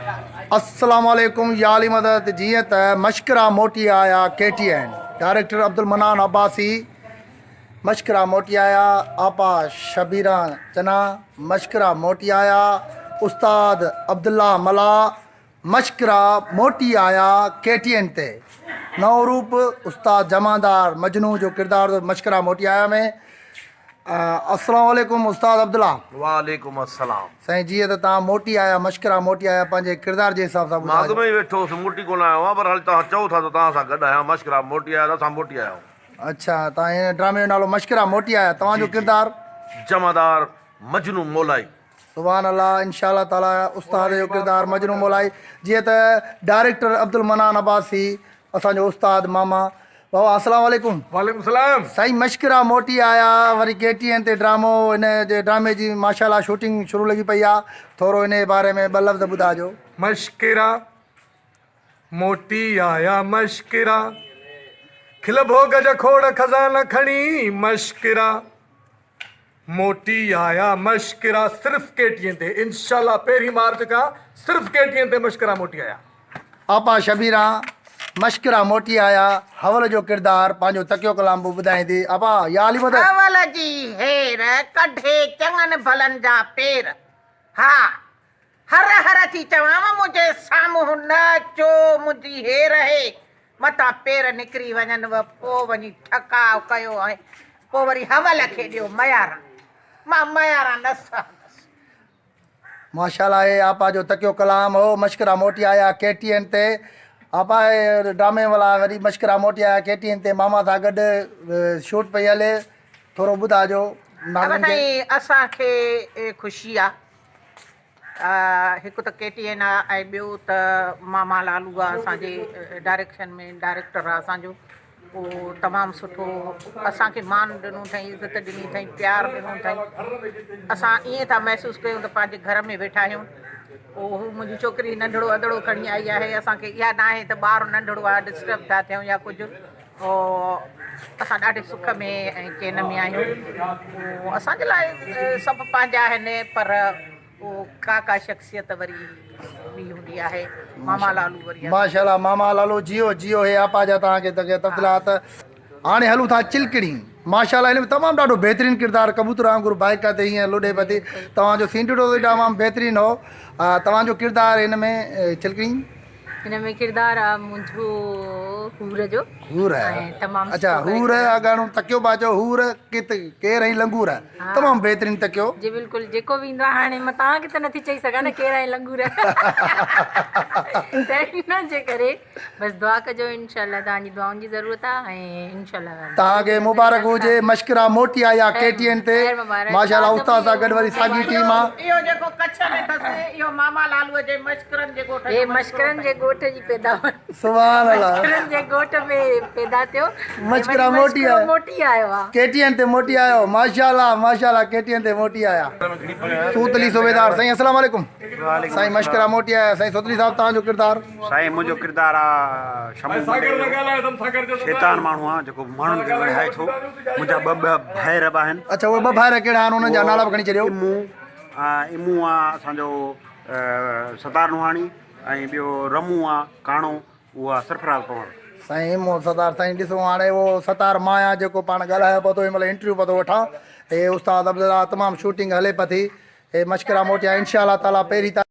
السلام عليڪم يا علي مدد جيئن ته مشڪرا موٽي آيا K T N director Abdul Mannan Abbasi مشڪرا موٽي آيا آپا شبيرا چنا مشڪرا موٽي آيا استاد عبدالله ملاح مشڪرا موٽي آيا ڪي ٽي اين تي نئون روپ استاد جمعدار مجنون جو ڪردار مشڪرا موٽي آيا ۾ السلام عليڪم استاد عبدالله. وعليڪم السلام. سائين جيئن ته توهان موٽي آيا مشڪرا موٽي آيا پنهنجي ڪردار جي حساب سان مان اڳ ٻڌايو. ۾ ئي ويٺو هوس موٽي ڪونه آيو آهيان پر هل توهان چئو ٿا ته توهان سان گڏ آهيان مشڪرا موٽي آيا ته اسان موٽي آيا آهيون. اڇا توهان هن ڊرامي جو نالو مشڪرا موٽي آيا توهان جي جو جي ڪردار. جمعدار مجنون مولائي. سبحان الله انشاء الله تعالي استاد جو ڪردار مجنون مولائي جيئن ته ڊائريڪٽر عبدالمنان عباسي اسان جو استاد ماما بابا السلام عليڪم. وعليڪم السلام. سائين مشڪرا موٽي آيا وري ڪي ٽي اين تي ڊرامو ان جي ڊرامي جي ماشاءالله شوٽنگ شروع لڳي پئي آ ٿورو ان جي باري ۾ ٻه لفظ ٻڌاجو. مشڪرا موٽي آيا مشڪرا کل ڀوڳ جا کوڙ خزانا کڻي مشڪرا موٽي آيا مشڪرا صرف ڪي ٽي اين تي انشاء الله پهرين مارچ کان صرف ڪي ٽي اين تي مشڪرا موٽي آيا. آپا شبيران مشڪرا موٽي آيا حول جو ڪردار پنهنجو تڪيو ڪلام به ٻڌائيندي آپا يا علي مدد. حول جي هير ڪڍي چڱن ڀلن جا پير ها هر هر ٿي چوانء منهنجي سامهون نه اچو منهنجي هير هي متان پير نڪري وڃنو پوء وڃي ٺڪاء ڪيو ۽ پوء وري حول کي ڏيو مياران مان مياران نه سهندس. ماشاءالله هي آپا جو تڪيو ڪلام هو مشڪرا موٽي آيا ڪي ٽي اين تي آپا هي ڊرامي والا وري مشڪرا موٽي آيا ڪي ٽي اين تي ماما سان گڏ شوٽ پئي هلي ٿورو ٻڌاجو بابا ناظرين کي. سائين اسان کي خوشي آ هڪ ته ڪي ٽي اين آ ۽ ٻيو ته ماما لالو آ اسان جي ڊائريڪشن ۾ ڊائريڪٽر آ اسان جو اهو تمام سٺو اسان کي مان ڏنو اٿائين عزت ڏني اٿائين پيار ڏنو اٿائين اسان ائين ٿا محسوس ڪيون ته پنهنجي گهر ۾ ويٺا آهيون پوء هو منهنجي ڇوڪري ننڍڙو ادڙو کڻي آئي آهي اسان کي اها ناهي ته ٻار ننڍڙو آهي ڊسٽرب ٿا ٿيون يا ڪجهه اسان ڏاڍي سک ۾ ۽ چين ۾ آهيون پوء اسان جي لاء سڀ پنهنجا آهن پر پوء ڪا ڪا شخصيت وري ٻي هوندي آهي ماما لالو وري ماشاءالله ماما لالو جيو جيو هي آپا جا توهان کي تفصيلات هاڻي هلون ٿا چلڪڙي ماشاءالله هن ۾ تمام ڏاڍو بهترين ڪردار ڪبوتر وانگر بائيڪ تي هيئن لڏي پئي ٿي توهان جو سين ڏٺو تمام بهترين هو توهان جو ڪردار هن ۾ چلڪڙي هن ۾ ڪردار آ منهنجو حور جو. حور ۽ تمام اڇا سٺو حور ڪريڪٽر آ. اڳاڻو تڪيو پيا چئو حور ڪت ڪير ۽ لنگور ها تمام بهترين تڪيو. جي بلڪل جيڪو به ايندو آ هاڻي مان توهان کي ته نٿي چئي سگهان نه ڪير ۽ لنگور ته ان جي ڪري بس دعا ڪجو انشاء الله توهان جي دعائن جي ضرورت آ ۽ انشاء الله توهان کي مبارڪ هجي مشڪرا موٽي آئي آ ڪي ٽي اين تي خير مبارڪ ماشاء الله توهان استاد سان گڏ وري ساڳي ٽيم آ. اهو جيڪو ڪڇ ۾ اٿس اهو ماما لالوء جي مشڪرن جي ڳوٺ هي جو مشڪرو مشڪرن جي اٿئي. ڳوٺ جي پيداوار سبحان الله مشڪرن جي ڳوٺ ۾ پيدا ٿيو ۽ وري مشڪرا موٽي مشڪرو آيو موٽي آيو آ. ڪي ٽي اين تي موٽي آيو ماشاء الله ماشاء الله ڪي ٽي اين تي موٽي آيا سوتلي صوبيدار سائين السلام عليڪم سائين مشڪرا موٽي آيا سائين سوتلي صاحب توهان جو ڪردار. سائين منهنجو ڪردار آ شمو منڊي جو شيطان ماڻهو آ جيڪو ماڻهن کي وڙهائي ٿو منهنجا ٻه ٻه ڀائر به آهن. اڇا اهي ٻه ڀائر ڪهڙا آهن انهن جا نالا به کڻي ڇڏيو. امو امو آ اسان جو ستار نوحاڻي ۽ ٻيو رمو آ ڪاڻو اهو آ سرفراز پنهور. سائين امو ستار سائين ڏسو هاڻي اهو ستار مان آهيان جيڪو پاڻ ڳالهايان پيو ٿو هن مهل انٽرويو پيو ٿو وٺان هي استاد عبدالله تمام شوٽنگ هلي پئي ٿي هي مشڪرا موٽيا انشاء الله تعالي پهرين.